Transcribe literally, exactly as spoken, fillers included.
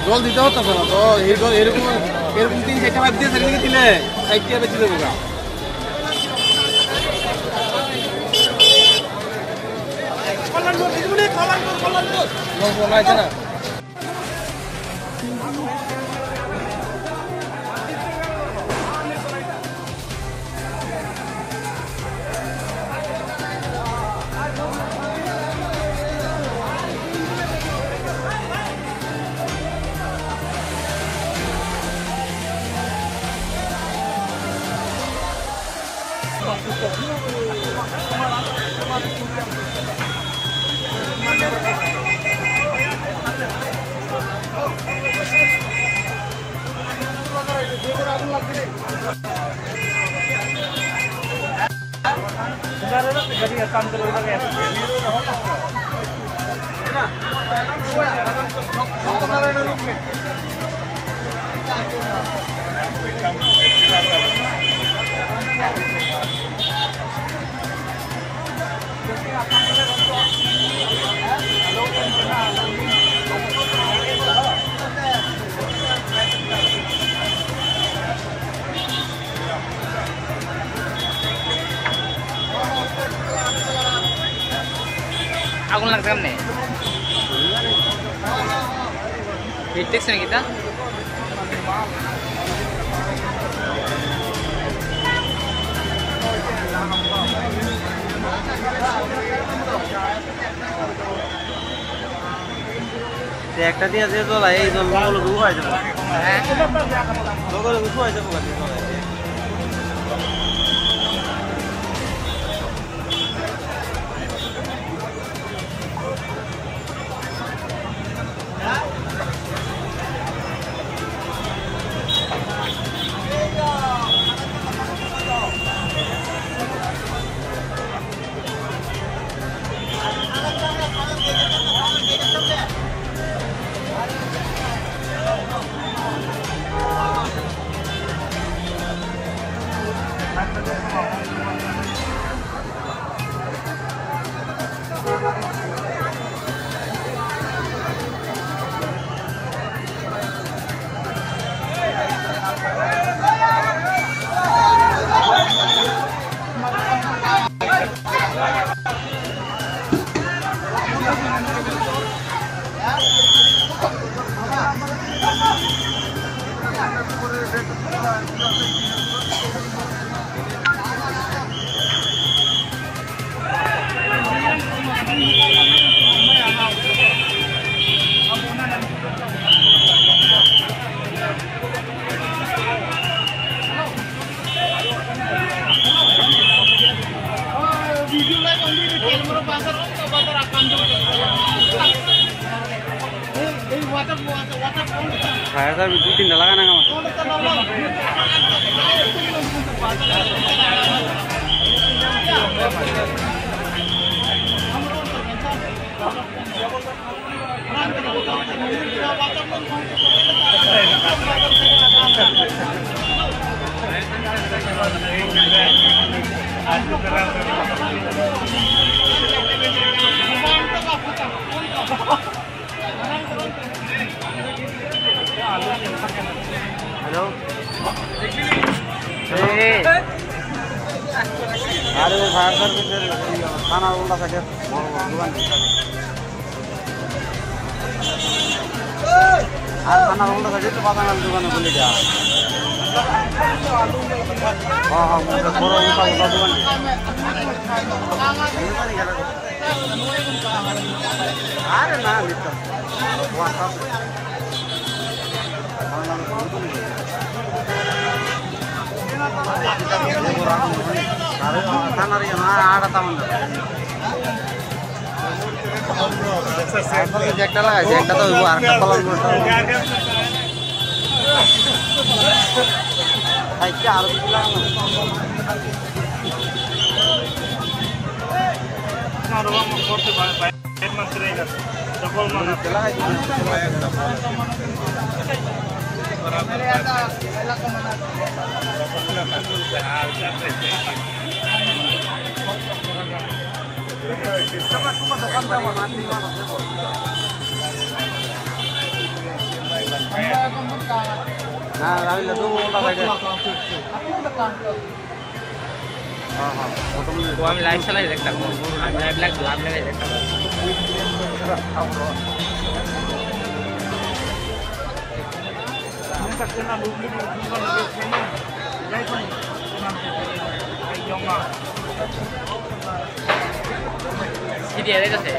জল দিতে হতো না তো, এরকম, এরকম, এরকম তিন চারটা পাইপ দিয়ে সেটা দিলে সাইড দিয়ে বেঁচে দেবো গা। জল বলা হয়েছে না। Agun lang samne. Hitek sini kita. Te ekta dia je jolai, ei jol gulo duk hai jabo. Heh? Jol gulo duk hai jabo, jolai. Fire service dui tinta laga nang ama. Hello. Hey. Are, fire service er thana ulta side boro boro dukan. Ar thana ulta side to badang alu dukan khuli diya. Ha ha, boro ulta ulta dukan. Are na, nito. Are, thanari na, ada taman. Ekta lagai, ekta to ar ekta palan. Hai, kya aru bilang. Kami live salai lekta, kami live lek lam lek lekta. Sidi ada kasi.